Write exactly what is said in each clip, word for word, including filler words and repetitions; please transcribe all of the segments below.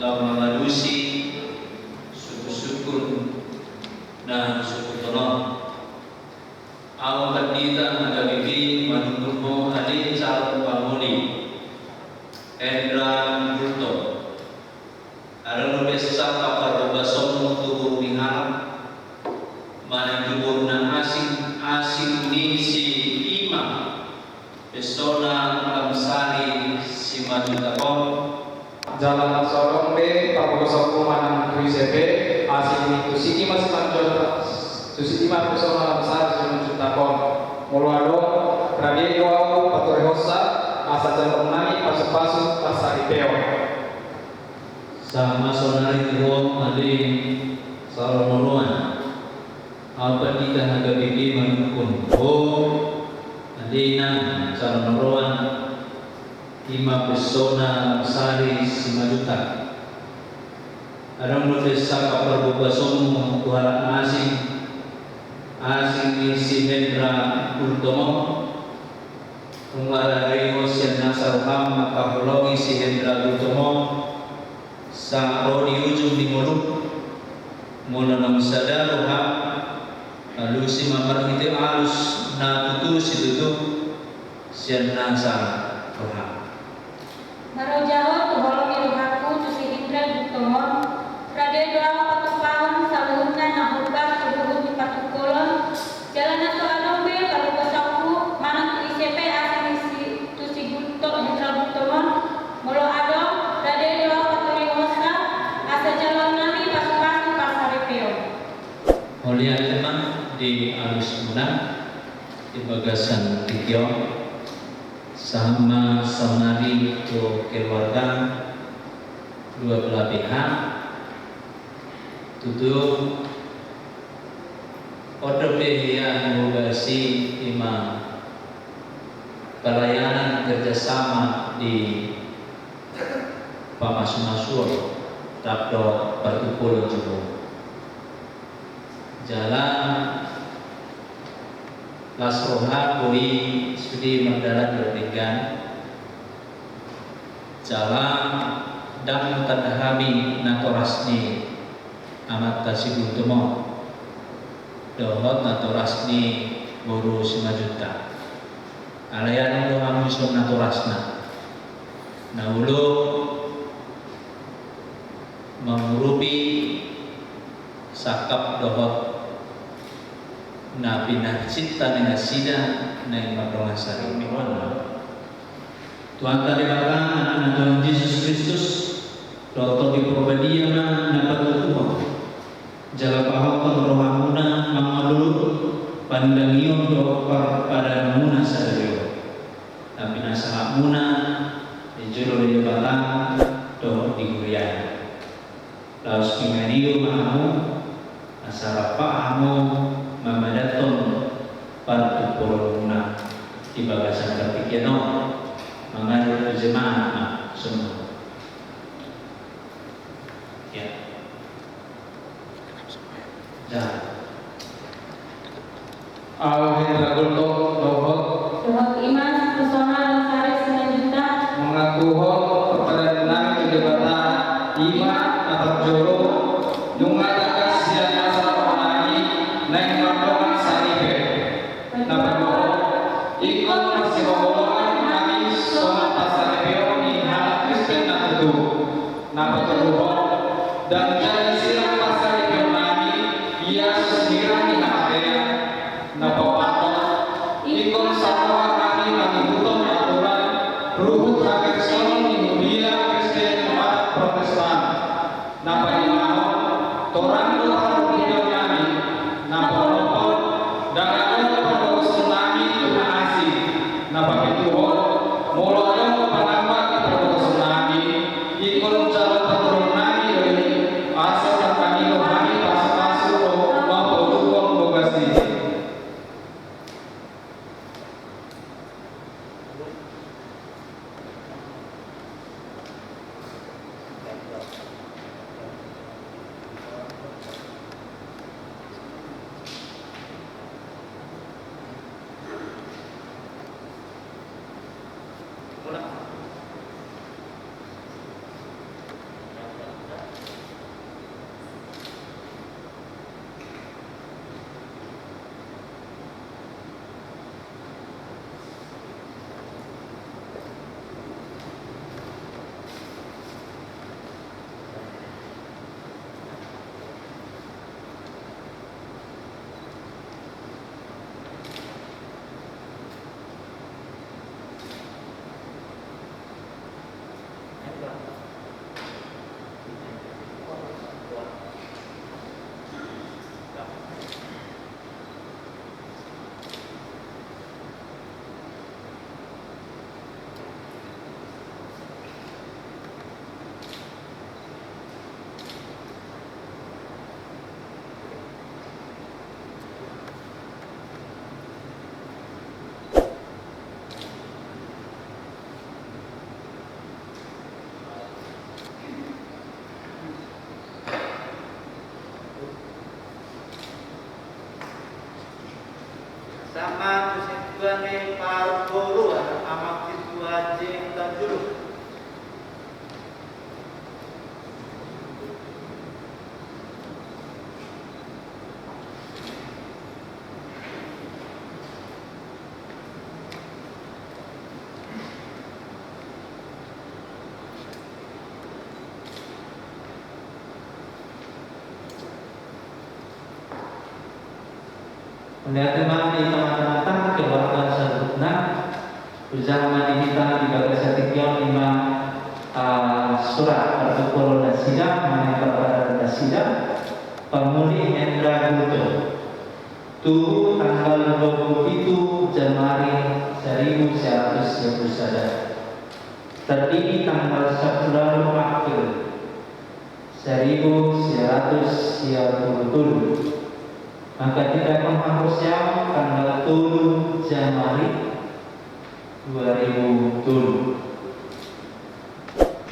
Laho mangalusi sungkunsungkun na husungkunhon on. Ahu pandita H K B P manungkun ho ale calon pangoli Hendra Gultom. Adong do pe sangkap parbobasonmu tu boru ni halak, manang tu boru na asing, asing ni si Ima Pesona Lamsari Simanjuntak on. Jala na so adong be parbobasonmu manang tu ise pe, asing ni tu si Ima Simanjuntak, tu si Ima Pesona Lamsari Simanjuntak on. Molo adong, rade do ahu patorehonsa, asa jaloonnami pasupasu parsaripeon. Sahat ma saonari tu ho ale calon oloan. Ahu pandita H K B P manungkun ho ale nang calon oloan Ima Pesona Lamsari Simanjuntak. Adong do pe sangkap parbobasonmu tu halak na asing, asing ni si Hendra Gultom on. Nunga rade ho sian nasa roham mangkaholongi si Hendra Gultom on, sahat ro di ujung ni ngolum. Molo naung sada roham, alusi ma marhite alus na tutu situtu sian nasa roham. Marojahon tu holong ni rohangku tu si Hendra Gultom on, rade do ahu patupahon saluhutna na hombar tu huhut ni parpingkiron, jala na so adong be parbobasonku manang tu ise pe asing ni si, tu si Gultom, Hendra Gultom on. Molo adong, rade do ahu patorehonsa, asa jaloonnami pasupasu parsaripeon. Mauliate ma di alusmuna di bagasan tingki on. Sahat ma saonari tu keluarga dua belah pihak. Tutu on dope ia mangobasi ima pelayanan kerjasama di pamasumasuon rap dohot partumpolon jolo. Jala las rohangku i sude mardalan dohot denggan. Jala ndang tanda hami natoras ni amanta si Gultom on dohot natoras ni boru Simanjuntak. Alai adong do hamu dison natorasna na olo mangurupi sangkap dohot na pinarcinta ni nasida naeng mardongan saripeon. Tuhanta Debata, Anakna Tuhan Jesus Kristus, dohot Tondi Porbadia ma na patuduhon jala pahothon rohamuna mangolu pandangion dohot parpadaanmuna sadari on. Na pinasahatmuna di jolo ni Debata dohot di huriana. Laos pinadiu ma hamu asa rap hamu mamadathon partumpolonmuna di bagasan partingkian on. Mangajar tu jemaat ma songon on. Ya. Dah. Ahu Hendra Gultom dohot. Dohot Ima Pesona Lamsari Simanjuntak mangakuhon parpadaannami tu Debata, ima na parjolo, nunga tangkas sian nasa rohanami naeng mardongan saripe. Na paduahon, ingkon marsihaholongan hami songon parsaripeon ni halak Kristen na tutu. Na patoluhon, ndang jadi sirang parsaripeonnami ia so sinirang ni hamatean. Na paopathon, ingkon saroha hami mangihuthon aturan ruhut hakristenon ni huria Kristen Batak Protestan. Na palimahon, torang do parpingkionnami. Na paonomhon, ndang adong parbogosonnami tu na asing. Na papituhon, molo adong panambak di parbogosonnami, ingkon jalo paturonnami do i, asa tarpangilo hami pasupasu ro mampaudukhon bogas i. Mauliate ma di tama-tamata keluarga saluhutna. Hujaha ma di hita di bagasan tingki on ima, ah, surat partumpolon nasida manang parbararan nasida. Pamuli Hendra Guto, tubu tanggal dua puluh pitu Januari seribu sia ratus sia puluh sada. Tardidi tanggal sampulu ualu April seribu sia ratus sia puluh tolu. Maka tindangkon haporseaon tanggal tolu Januari dua ribu tolu.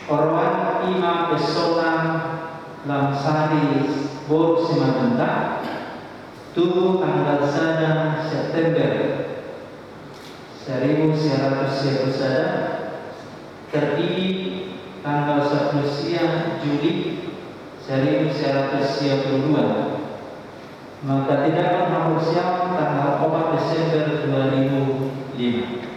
Oroan ima pesona Lamsari boru Simanjuntak, tubu tanggal sada September seribu sia ratus sia puluh sada, tardidi tanggal sampulu sia Juli seribu sia ratus sia puluh dua. Maka tindangkon haporseaon tanggal opat Desember dua ribu lima.